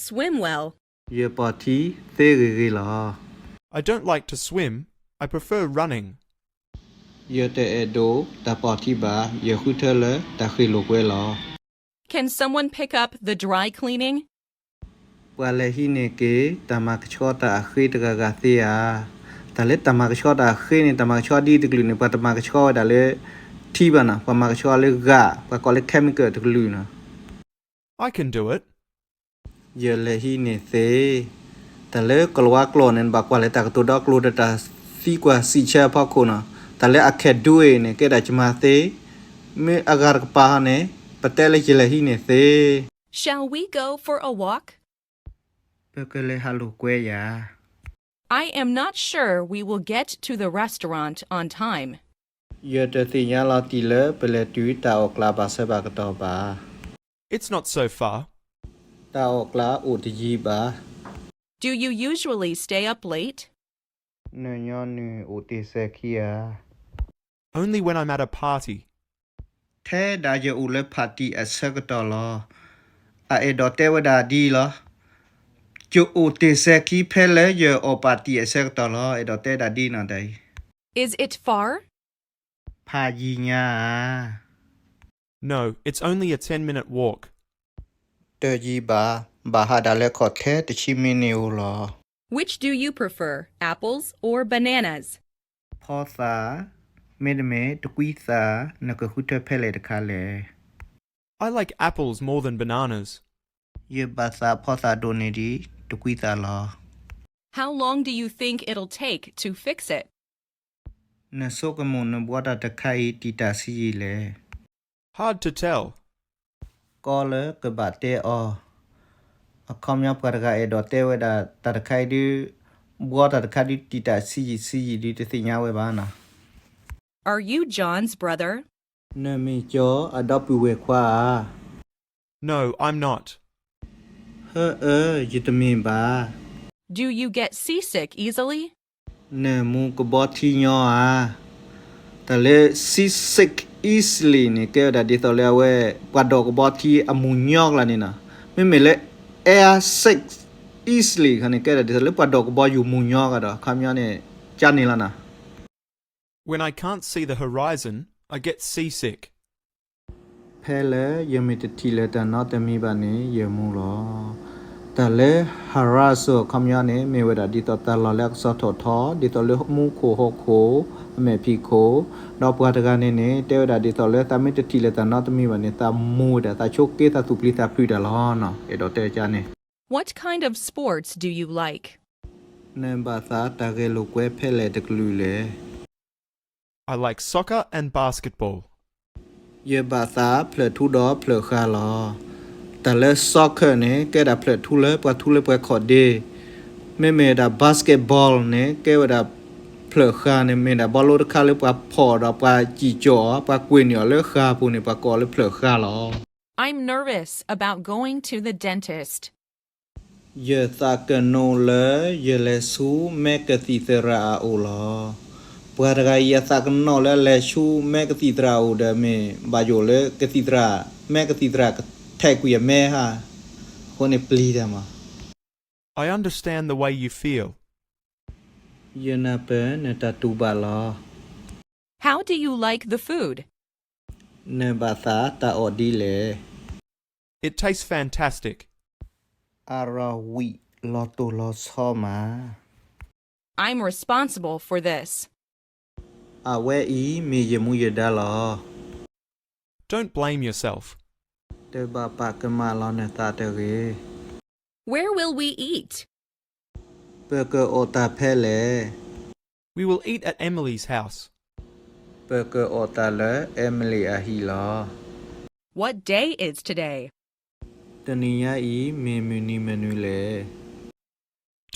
Swim well. ယပီၢ်ထံသ့ဂ့ၤဂ့ၤလီၤ. I don't like to swim. I prefer running. ယတအဲၣ်ဒိးတၢ်ပီၢ်ထံဘၣ်, ယဃုထၢလၢတၢ်ဃ့ၢ်လိာ်ကွဲလီၤ. Can someone pick up the dry cleaning? ပှၤလဲၤဟံးန့ၢ်က့ၤ တၢ်မၤကဆှီတၢ်အဃ့တဂၤဂၤသ့ဧါ. တၢ်လၢတၢ်မၤကဆှီတၢ်အဃ့န့ၣ် တၢ်မၤကဆှီဒ်တကလုာ်န့ၣ် ပှၤတမၤကဆှီဝဲဒၣ်လၢထံဘၣ်နီၤ, ပှၤမၤကဆှီလၢဂာ်, ပှၤကိးလၢ chemical တကလုာ်နီၤ. I can do it. ယလဲၤဟံးန့ၢ်သ့. တၢ်လၢကလၤဝါကျိာ်န့ၣ် နဘၣ်ကွၢ်လၢတၢ်ကတိၤဒီကျိၤဒီးတၢ်သံကွၢ်စံးဆၢအဖီခိၣ်နီၤ. တၢ်လၢ I can do it န့ၣ် ကဲဒၣ်ယမၤသ့, မ့ၢ်အဂၤတကပၤဟီန့ၣ် ပတဲလၢယလဲၤဟံးန့ၢ်သ့. Shall we go for a walk? ပကလဲၤဟးလိာ်ကွဲယၤ. I am not sure we will get to the restaurant on time. ယတသ့ၣ်ညါလီၤတံၢ်လၢပလဲၤတုၤတၢ်အီၣ်ကျါဘၣ်ဆၢဘၣ်ကတီၢ်ဘၣ်. It's not so far. တၢ်အီၣ်ကျါအိၣ်တယံၤဘၣ်. Do you usually stay up late? နညီနုၢ်အိၣ်တ့ၢ်စဲၤခံဧါ. Only when I'm at a party. ထဲဒၣ်ယအိၣ်လၢ party အဆၢကတီၢ်လီၤ. အအဲၣ်ဒိးတဲဝဲဒၣ်ဒ်အံၤလီၤ. ယအိၣ်တ့ၢ်စဲၤခံဖဲလၢယအီၣ် party အဆၢကတီၢ်လီၤ. အဲၣ်ဒိးတဲဒၣ်ဒ်နီၤတၢ်အံၤ. Is it far? ဖးယံၤညါဧါ. No, it's only a ten minute walk. တယံၤဘၣ်, ဘၣ်ဟးဒၣ်လဲာ်ခီၣ်ထဲတဆံမံးနံးဧိၤလီၤ. Which do you prefer, apples or bananas? ဖီသၣ်, မ့တမ့ၢ်တကွံသၣ်, နကဃုထၢဖဲလဲၣ်တခါလဲၣ်. I like apples more than bananas. ယဘၣ်သးဖီသၣ်ဒိၣ်န့ၢ်ဒံးတကွံသၣ်လီၤ. How long do you think it'll take to fix it? နဆိကမိၣ်နဘှီတၢ်တခါအံၤတံာ်တာ်ဆံးယံာ်လဲၣ်. Hard to tell. ကီလၢကဘၣ်တဲအီၤ. အခီပညီပှၤတဂၤအဲၣ်ဒိးတဲဝဲဒၣ်တၢ်တခါအံၤဒုး, ဘှီတၢ်တခါဒုးတံာ်တာ်ဆံးယံာ်ဆံးယံာ်ဒုးတသ့ၣ်ညါဝဲဘၣ်နီၤ. Are you John's brother? နမ့ၢ်ကၠီအဒီပုၢ်ဝဲၢ်ခွါဧါ. No, I'm not. ဟၢအၢ, ယတမ့ၢ်ဘၣ်. Do you get seasick easily? နမူကဘီထံညီဧါ. တၢ်လၢ seasick easily န့ၣ် ကဲဝဲဒၣ်ဒ်သိးလၢအဝဲ ပှၤဒိးကဘီထံအမူၤညီကျါန့ၣ်နီၤ. မ့မ့ၢ်လၢ air sick easily ခါန့ၣ် ကဲဒၣ်ဒ်သိးလၢပှၤဒိးကဘီယူၤမူၤညီကဒီး အခီပညီန့ၣ် ကန့ၣ်လီၤနီၤ. When I can't see the horizon, I get seasick. ဖဲလၢယမ့ၢ်တထံၣ်လၢၤတၢ်နီတမံၤဘၣ်န့ၣ် ယမူၤလီၤ. တၢ်လၢ horizon အခီပညီန့ၣ် မ့ၢ်ဝဲဒၣ်ဒ်သိးတၢ်လီၢ်လၢအကစီၣ်ထီၣ်ထီ, ဒ်သိးလၢမူခိၣ်ဟီၣ်ခိၣ်, အမဲာ်ဖံးခိၣ်, ဒီးပှၤတဂၤန့ၣ်န့ၣ် တဲဝဲဒၣ်ဒ်သိးလၢသးမ့ၢ်တထံၣ်လၢၤတၢ်နီတမံၤဘၣ်န့ၣ် သးမူၤဝဲဒၣ် သးဆိက့သးသူၣ်ပျံၤသးဖုးတၢ်လီၤနီၤ. အဲၣ်ဒိးတဲကါန့ၣ်. What kind of sports do you like? နဘၣ်သးတၢ်ဂဲၤလိာ်ကွဲဖဲလဲၣ်တကလုာ်လဲၣ်. I like soccer and basketball. ယဘၣ်သးဖျၢၣ်ထူဒီးဖျၢၣ်ဃာ်လီၤ. တၢ်လၢ soccer န့ၣ် ကဲဒၣ်ဖျၢၣ်ထူလၢပှၤထူလၢပှဲၤခီၣ်ဒ့, မ့မ့ၢ်ဒၣ် basketball န့ၣ် ကဲဝဲဒၣ်ဖျၢၣ်ဃာ်န့ၣ် မ့ၢ်ဒၣ်ဘီလိတခါလၢပှၤဖီၣ်ဒီးပှၤစံၣ်ကၠီၣ်အီၤ, ပှၤကွံာ်န့ၢ်အီၤလၢဃာ်ပူၤန့ၣ် ပှၤကိးအီၤလၢဖျၢၣ်ဃာ်လီၤ. I'm nervous about going to the dentist. ယသးကနိးလၢယလဲၤဆူမဲာ်ကသံၣ်သရၣ်အအိၣ်လီၤ. ပှၤတဂၤအံၤအသးကနိးလၢအလဲၤဆူမဲာ်ကသံၣ်သရၣ်အအိၣ်ဒီး မ့ၢ်ဘၣ်ယိၣ်လၢကသံၣ်သရၣ်, မဲာ်ကသံၣ်သရၣ်ကထဲးကွံာ်အမဲဟါ, အဃိန့ၣ်ပျံၤတၢ်မး. I understand the way you feel. ယနၢ်ပၢၢ်နတၢ်တူၢ်ဘၣ်လီၤ. How do you like the food? နဘၣ်သးတၢ်အီၣ်ဒ်လဲၣ်. It tastes fantastic. အါရၢ်ဝံၣ်လီၤတိၢ်လီၤဆီမး. I'm responsible for this. အဝဲအံၤမ့ၢ်ယမူယဒါလီၤ. Don't blame yourself. တဘၣ်ပာ်ကမၣ်လီၤနသးတဂ့ၤ. Where will we eat? ပကအီၣ်တၢ်ဖဲလဲၣ်. We will eat at Emily's house. ပကအီၣ်တၢ်လၢ Emily အဟံၣ်လီၤ. What day is today? တနံၤညါအံၤမ့ၢ်မုၢ်နံၤမနုၤလဲၣ်.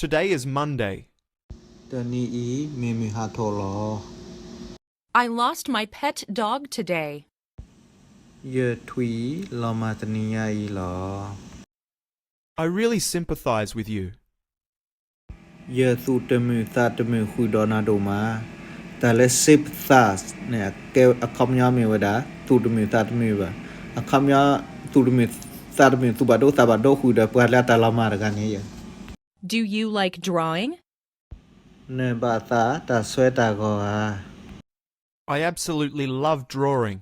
Today is Monday. တနံၤအံၤမ့ၢ်မုၢ်ဟးထီၣ်လီၤ. I lost my pet dog today. ယထွံၣ်လီၤမၢ်တနံၤညါအံၤလီၤ. I really sympathize with you. ယသူၣ်တမုာ်သးတမုာ်ဃုာ်ဒီးနၤဒိၣ်မး. တၢ်လၢ sympathize န့ၣ် အခီပညီမ့ၢ်ဝဲဒၣ် သူၣ်တမုာ်သးတမုာ်ဘၣ်. အခီပညီ သူၣ်တမုာ် သးတမုာ်သူၣ်ဘၣ်ဒိသးဘၣ်ဒိဃုာ်ဒီးပှၤလၢအတၢ်လီၤမၢ်တဂၤန့ၣ်ယဲ. Do you like drawing? နဘၣ်သးတၢ်ဆွဲတၢ်ဂီၤဧါ. I absolutely love drawing.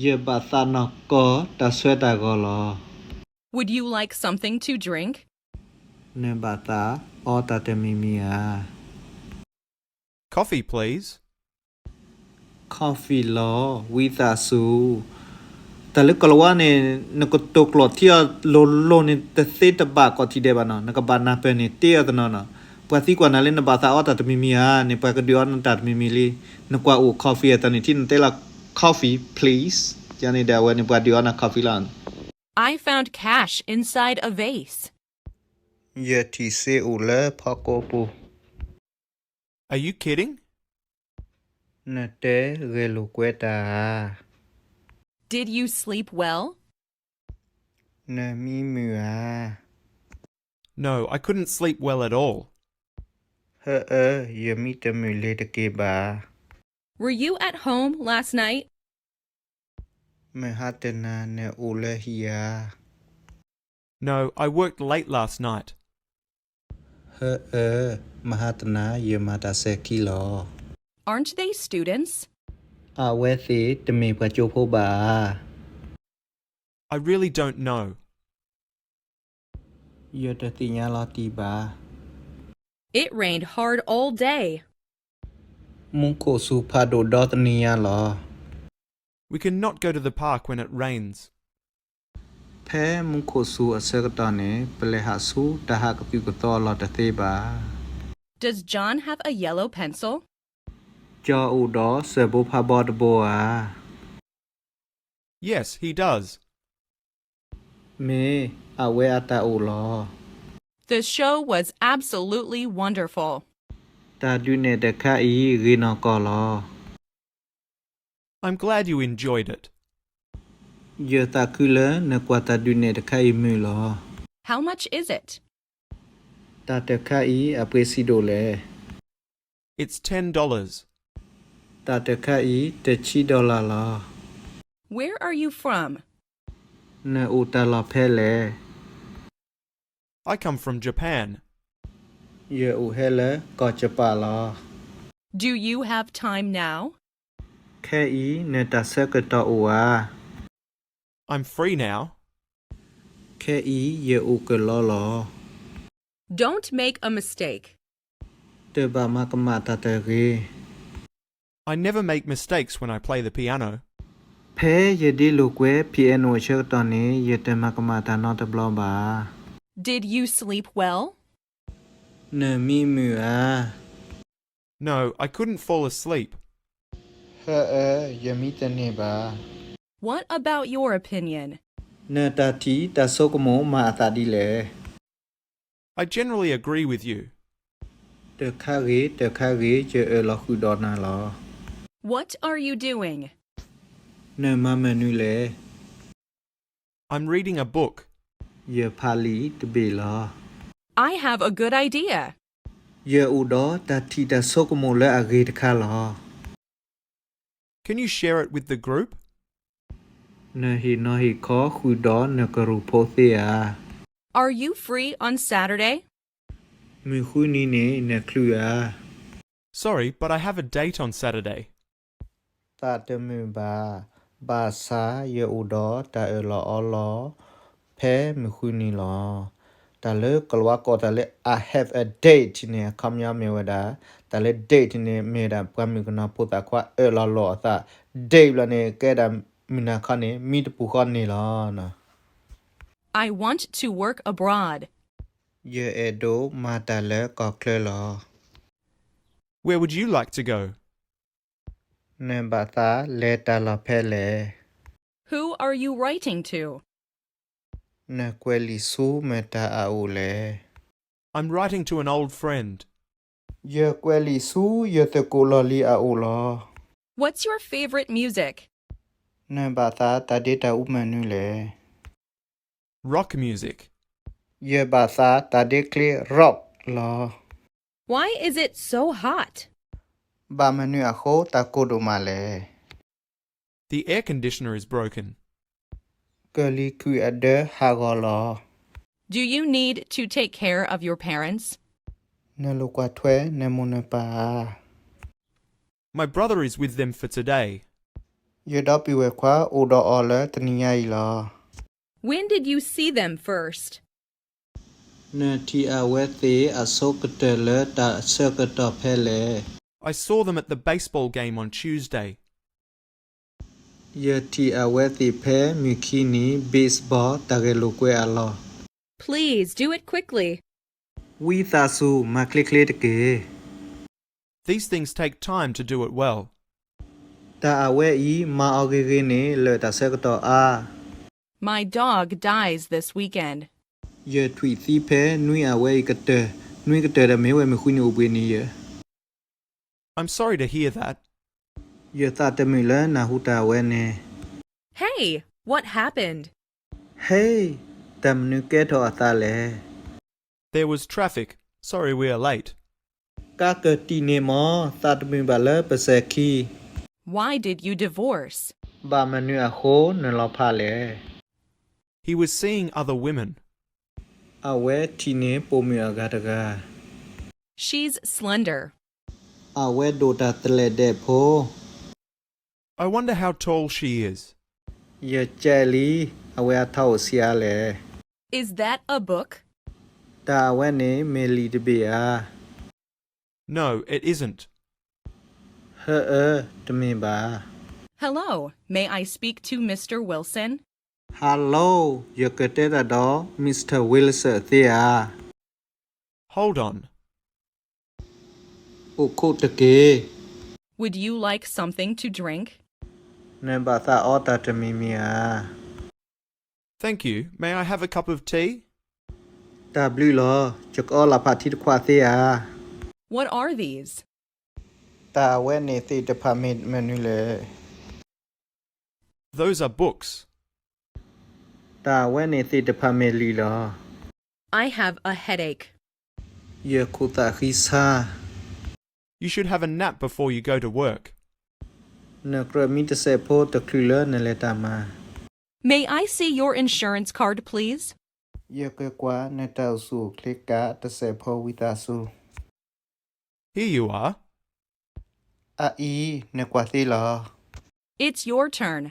ယဘၣ်သးနီၢ်ကီၢ်တၢ်ဆွဲတၢ်ဂီၤလီၤ. Would you like something to drink? နဘၣ်သးအီတၢ်တမံၤမံၤဧါ. Coffee, please. Coffee လီၤ, ဝံသးစူၤ. တၢ်လၢကိၤလၤဝါန့ၣ် နကတိၤကျိာ်ထံအီၤလိၤလိၤန့ၣ် တသ့တဘၣ်ကိးထံၣ်ဒဲးဘၣ်နီၤ, နကဘၣ်နၢ်ပၢၢ်န့ၣ်တ့အီၤတနီၤနီၤ. ပှၤသံကွၢ်နၤလၢနဘၣ်သးအီတၢ်တမံၤမံၤဧါန့ၣ် ပှၤကဒုးအီနတၢ်တမံၤမံၤလံ. နကွၢ်အိၣ် coffee အတၢ်န့ၣ်ထံၣ်နတဲလီၤ coffee please, ယၤန့ၣ်ဒီးအဝဲန့ၣ်ပှၤဒုးအီန coffee လီၤ. I found cash inside a vase. ယထံၣ်စ့အိၣ်လၢဖီကိပူၤ. Are you kidding? နတဲဂဲၤလိာ်ကွဲတၢ်ဧါ. Did you sleep well? နမံမုာ်ဧါ. No, I couldn't sleep well at all. ဟၢအၢ, ယမံတမုာ်လ့ၤတက့ၢ်ဘၣ်. Were you at home last night? မဟါတနၤနအိၣ်လၢဟံၣ်ဧါ. No, I worked late last night. ဟၢအၢ, မဟါတနၤယမၤတၢ်စဲၤခံလီၤ. Aren't they students? အဝဲသ့ၣ်တမ့ၢ်ပှၤကၠိဖိဘၣ်ဧါ. I really don't know. ယတသ့ၣ်ညါလီၤတံၢ်ဘၣ်. It rained hard all day. မူခိၣ်စူၤဖးဒိၣ်ဒီတနံၤညါလီၤ. We cannot go to the park when it rains. ဖဲမူခိၣ်စူၤအဆၢကတီၢ်န့ၣ် ပလဲၤဟးဆူတၢ်ဟးကသုၣ်ကသီအလီၢ်တသ့ဘၣ်. Does John have a yellow pencil? ကၠီအိၣ်ဒီးစၢၢ်ဘိဖးဘီတဘိဧါ. Yes, he does. မ့ၢ်, အဝဲအတၢ်အိၣ်လီၤ. The show was absolutely wonderful. တၢ်ဒုးနဲၣ်တခါအံၤဂ့ၤနီၢ်ကီၢ်လီၤ. I'm glad you enjoyed it. ယသးခုလၢနကွၢ်တၢ်ဒုးနဲၣ်တခါအံၤမုာ်လီၤ. How much is it? တၢ်တခါအံၤအပှ့ၤဆံးဒိၣ်လဲၣ်. It's ten dollars. တၢ်တခါအံၤတဆံ dollar လီၤ. Where are you from? နအိၣ်တၢ်လီၢ်ဖဲလဲၣ်. I come from Japan. ယအိၣ်ဟဲလၢကီၢ်ကၠပၣ်လီၤ. Do you have time now? ခဲအံၤနတၢ်ဆၢကတီၢ်အိၣ်ဧါ. I'm free now. ခဲအံၤယအိၣ်ကလီလီၤ. Don't make a mistake. တဘၣ်မၤကမၣ်တၢ်တဂ့ၤ. I never make mistakes when I play the piano. ဖဲယဒ့လိာ်ကွဲ piano အဆၢကတီၢ်န့ၣ် ယတမၤကမၣ်တၢ်နီတဘျီဘၣ်. Did you sleep well? နမံမုာ်ဧါ. No, I couldn't fall asleep. ဟၢအၢ, ယမံတန့ၢ်ဘၣ်. What about your opinion? နတၢ်ထံၣ်တၢ်ဆိကမိၣ်မၤအသးဒ်လဲၣ်. I generally agree with you. တခါဂ့ၤတခါဂ့ၤ ယအၢၣ်လီၤဃုာ်ဒီးနၤလီၤ. What are you doing? နမၤမနုၤလဲၣ်. I'm reading a book. ယဖးလံာ်တဘ့ၣ်လီၤ. I have a good idea. ယအိၣ်ဒီးတၢ်ထံၣ်တၢ်ဆိကမိၣ်လၢအဂ့ၤတခါလီၤ. Can you share it with the group? နဟ့ၣ်နီၤဟ့ၣ်ခီဃုာ်ဒီးနကရူၢ်ဖိသ့ဧါ. Are you free on Saturday? မုၢ်ဃုနံၤန့ၣ်နချုးဧါ. Sorry, but I have a date on Saturday. သးတမုာ်ဘၣ်, ဘၣ်ဆၣ်ယအိၣ်ဒီးတၢ်အၢၣ်လီၤအီလီၤ ဖဲမုၢ်ဃုနံၤလီၤ. တၢ်လၢကလၤဝါကိးတၢ်လၢ I have a date န့ၣ် အခီပညီမ့ၢ်ဝဲဒၣ်, တၢ်လၢ date န့ၣ်မ့ၢ်ဝဲဒၣ် ပှၤမုၣ်ကနီၤဖိသၣ်ခွါအၢၣ်လီၤလိာ်အသး, date ဘျီန့ၣ် ကဲဒၣ်မုၢ်နၤခီန့ၣ် မံတပူၤဃီန့ၣ်လီၤ. I want to work abroad. ယအဲၣ်ဒိးမၤတၢ်လၢကီၢ်ချၢလီၤ. Where would you like to go? နဘၣ်သးလဲၤတၢ်လီၢ်ဖဲလဲၣ်. Who are you writing to? နကွဲးလံာ်ဆူမတၤအအိၣ်လဲၣ်. I'm writing to an old friend. ယကွဲးလံာ်ဆူယသကိးလီၢ်လံၤအအိၣ်လီၤ. What's your favorite music? နဘၣ်သးတၢ်ဒ့တၢ်အူမနုၤလဲၣ်. Rock music. ယဘၣ်သးတၢ်ဒ့ချ့ rock လီၤ. Why is it so hot? ဘၣ်မနုၤအဃိတၢ်ကိၢ်ဒိၣ်မးလဲၣ်. The air conditioner is broken. ကၢၢ်လံၤကွံာ်အဒၢဟးဂီၤလီၤ. Do you need to take care of your parents? နလိၣ်ကွၢ်ထွဲနမိၢ်နပၢ်ဧါ. My brother is with them for today. ယဒီပုၢ်ဝဲၢ်ခွါအိၣ်ဒီးအီၤလၢတနံၤညါအံၤလီၤ. When did you see them first? နထံၣ်အဝဲသ့ၣ်အဆိကတၢၢ်လၢတၢ်ဆၢကတီၢ်ဖဲလဲၣ်. I saw them at the baseball game on Tuesday. ယထံၣ်အဝဲသ့ၣ်ဖဲမုၢ်ခံနံၤ baseball တၢ်ဂဲၤလိာ်ကွဲအလီၢ်. Please do it quickly. ဝံသးစူၤ မၤချ့ချ့တက့ၢ်. These things take time to do it well. တၢ်အဝဲအံၤ မၤအီၤဂ့ၤဂ့ၤန့ၣ် လၢတၢ်ဆၢကတီၢ်အါ. My dog dies this weekend. ယထွံၣ်သံဖဲနွံအဝဲအံၤကတၢၢ်, နွံကတၢၢ်ဒီးမ့ၢ်ဝဲမုၢ်ဃုနံၤအိၣ်ဘှံးနံၤယဲ. I'm sorry to hear that. ယသးတမုာ်လၢနၢ်ဟူတၢ်အဝဲန့ၣ်. Hey, what happened? Hey, တၢ်မနုၤကဲထီၣ်အသးလဲၣ်. There was traffic. Sorry we are late. ကါကတံာ်န့ၣ်မ့ၢ် သးတမုာ်ဘၣ်လၢပစဲၤခံ. Why did you divorce? ဘၣ်မနုၤအဃိနလီၤဖးလဲၣ်. He was seeing other women. အဝဲထံၣ်န့ၢ်ပိာ်မုၣ်အဂၤတဂၤ. She's slender. အဝဲဒိၣ်တၢ်သလဲၣ်ဒဲးဖိ. I wonder how tall she is. ယကၠဲးလံ, အဝဲအထီၣ်အိၣ်ဆံးအါလဲၣ်. Is that a book? တၢ်အဝဲန့ၣ်မ့ၢ်လံာ်တဘ့ၣ်ဧါ. No, it isn't. ဟၢအၢ, တမ့ၢ်ဘၣ်. Hello, may I speak to Mister Wilson? Hello, ယကတဲတၢ်ဒီး Mister Wilson သ့ဧါ. Hold on. အိၣ်ခိးတက့ၢ်. Would you like something to drink? နဘၣ်သးအီတၢ်တမံၤမံၤဧါ. Thank you. May I have a cup of tea? တၢ်ဘျုးလီၤ. ယကအီလၢ်ဖးထံတခွးသ့ဧါ. What are these? တၢ်အဝဲန့ၣ်သ့ၣ်တဖၣ်မ့ၢ်မနုၤလဲၣ်. Those are books. တၢ်အဝဲန့ၣ်သ့ၣ်တဖၣ်မ့ၢ်လံာ်လီၤ. I have a headache. ယခိၣ်သးဃံဆါ. You should have a nap before you go to work. နကြၢးမံတစဲးဖိတချုးလၢနလဲၤတၢ်မၤ. May I see your insurance card, please? ယကကွၢ်နတၢ်အိၣ်ဆူၣ်အိၣ်ချ့ကးတစဲးဖိဝံသးစူၤ. Here you are. အအံၤနကွၢ်သ့လီၤ. It's your turn.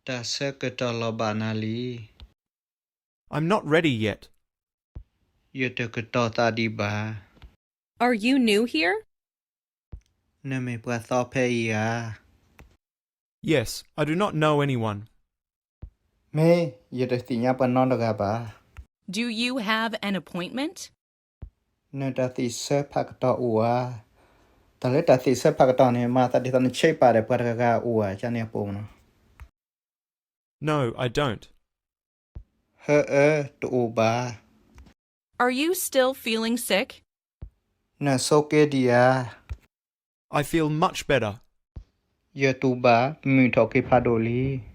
တၢ်ဆၢကတီၢ်လီၤဘၣ်နၤလံ. I'm not ready yet. ယတကတီၤသးဒံးဘၣ်. Are you new here? နမ့ၢ်ပှၤသီဖဲအံၤဧါ. Yes, I do not know anyone. မ့ၢ်, ယတသ့ၣ်ညါပှၤနီတဂၤဘၣ်. Do you have an appointment? နတၢ်သ့ၣ်ဆၢဖးကတီၢ်အိၣ်ဧါ. တၢ်လၢတၢ်သ့ၣ်ဆၢဖးကတီၢ်န့ၣ် မၤသးဒ်သိးနဆဲးပာ်ဒီးပှၤတဂၤဂၤအိၣ်ဧါ ကန့ၣ်အပူၤနီၤ. No, I don't. ဟၢအၢ, တအိၣ်ဘၣ်. Are you still feeling sick? နဆိးက့ဒံးဧါ. I feel much better. ယတူၢ်ဘၣ်မုာ်ထီၣ်က့ၤဖးဒိၣ်လံ.